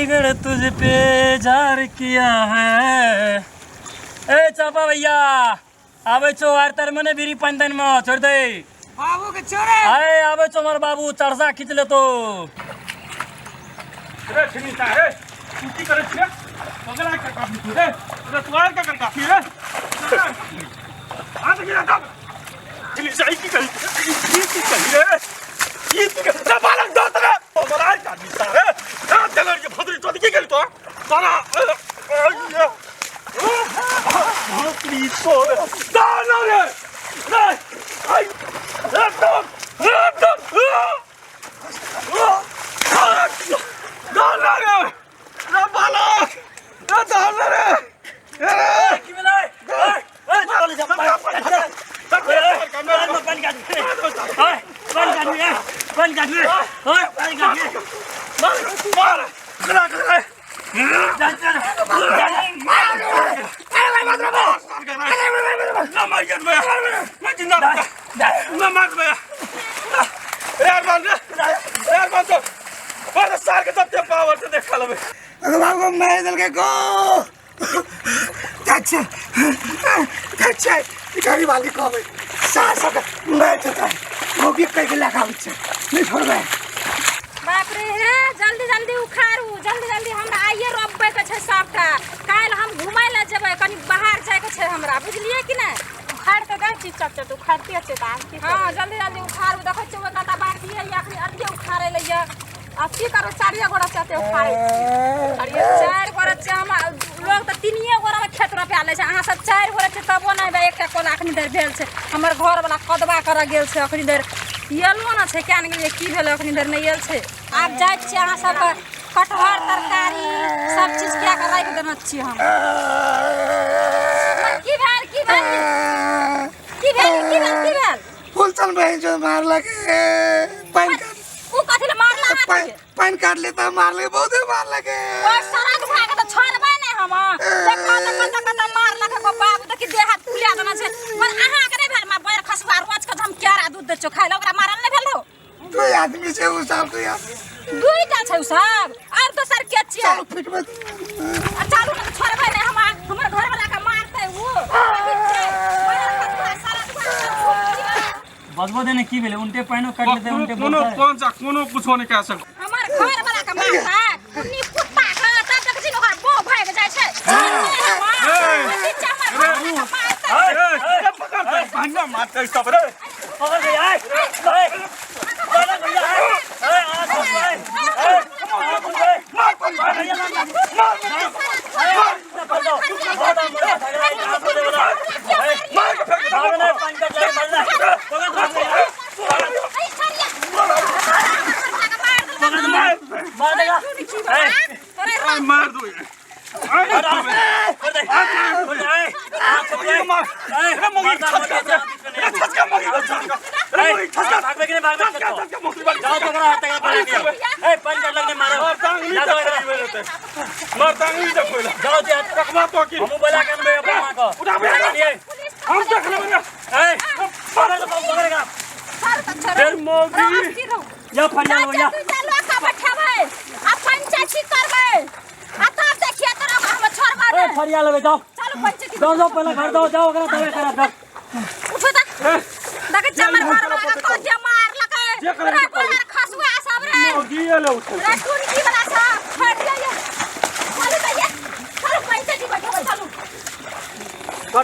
चंडीगढ़ तुझ पे जार किया है। ए चापा भैया, आबै छौ आर तर मने बीड़ी पानि तानि मे छोड़ि दे। बाबू के छोड़े। आए आबै छौ हमर बाबू, चरसा खींच लेतो। रे छिनी रे, तू की करै छियै? पगला के काफी तू रे, रे तू आर का कर काफी रे? आ तो गिरा तब छिनी सा की कही, की की कही रे, की की कही रे? बालक दो तरे पगला का दिसा रे, रे जलर के भद्री चोद की कही तो तारा भद्री तो दाना रे रे आई रे तो रे तो दाना रे रे बालक रे दाना रे रे। की भेलै? ए चल जा, पानि काट, पानि काट, पानि काट, पानि काट, मार मार करा करा। जा जा ना मार भैया, मैं जिंदा ना मार भैया। यार मान रे, यार मान तो अरे सार के तत्ते पावर से देखा लबे। अरे बाबू मैं दल के को अच्छा अच्छा गाड़ी वाली को सार सब मैं चलता है वो भी कह के लगावे छै नहीं छोड़बे। बाप रे, हे जल्दी जल्दी उखाड़ू, जल्दी जल्दी। हमरा आइए रोपबै के छै सबटा। काल्हि हम घुमै लए जेबै, कनी बाहर जाइके छै हमरा, बुझलियै कि नहि? उखाड़ के दै छी चचा, तऽ उखाड़ते छै तऽ आब की? हँ, जल्दी जल्दी उखाड़ू। देखै छियै ओहि कता बाकी है, अखनी अथिए उखाड़ै लए यऽ। आ की करबै, चारिए गोरा चलते उखाड़ै छियै। अरे चारि गोरा छियै हम, लोग तऽ तीनिए गोरामे खेत रोपा लै छै, अहाँ सब चारि गोरा छियै तबो नहि भाइ एकटा कोला अखनी धरि भेल छै। हमर घरवला कदबा करऽ गेल छै, अखनी धरि एलो ने छै। किया नहि गेलियै, की भेलै, अखनी धरि नहि आयल छै। आब जाइ छियै, अहाँ सबके कटहर तरकारी सब चीज कए कऽ राखि देने छियै हम। की भेल, की भेल, की भेल, की भेल, की भेल? फुलचन बहन जो मारलक, पानि काट। ओ कथी लए मारला अहाँके? पानि काट ले तऽ मारलक, बहुते मारलक। ओ सड़क भाग तऽ छोड़बै नहि हम। देखो तऽ कतऽ कतऽ मारलक एगो बाबू, देखी देह हाथ फुला देने छै। मगर अहाँके नहि भेल? बैर खसुआ रोज के हम केरा दूध दै छियौ खाइ लए, ओकरा मारल नहि भेल हौ? दू आदमी छै ओ सब, दू आदमी। दुईटा छै उ सब, आर दोसर के छियै? चलू फिटबै। आ चालू ने, छोड़बै नहि हम। हमर घरवला के मारतै उ। बजबो देने की भेलै? उनटे पानिओ काटि लेतै, उनटे कोनो बोलतै। कौन सा कोनो कुछो नहीं कह सक। हमर घरवला के मारतै कुन्नी कुत्ता के, तब देखै छी ने ओकर बोह भागि जाइ छै। छोड़बै हम। हमर घरवला के मारतै। ए पकड़ भांगा मारते सब रे। पकड़ भैया, आए आए पकड़ भैया, आए आए आ सुन आए आए आ सुन आए। मार मार भैया मार मार मार पकड़ दो, बहुत मोटा झगड़ा है हाथ में बोला। मार के फेंक। भाग ना, पानी काट ले, मारना पकड़ दो भैया। ऐ छोड़िया, पकड़ मार मार देगा। ए मार दो ये। कर दे, कर दे, आए आ सुन आए। मार रे मोगी, छचका रे, छचका मोगी, छचका रे मोगी, छचका। भाग के भाग। छचका छचका मोगी। जाओ पकड़ा हाथ तक पानी के। ए पानी काट लगने मारो। मार टांगली जा तक दो। रहते, मार टांगली तक खोला। जाओ जी। रखवा तो की हमू बोला के अनबे अपन मां को। उठा भैया। लिए। हम देख लेबे। ए पकड़ दो, पकड़ेगा फिर मोगी। या फरिया लो या। ए फरिया लेबे, जाओ जाओ जाओ, पहले घर दो, जाओ ओकरा दवाई करा दो। मोगी ले उठे।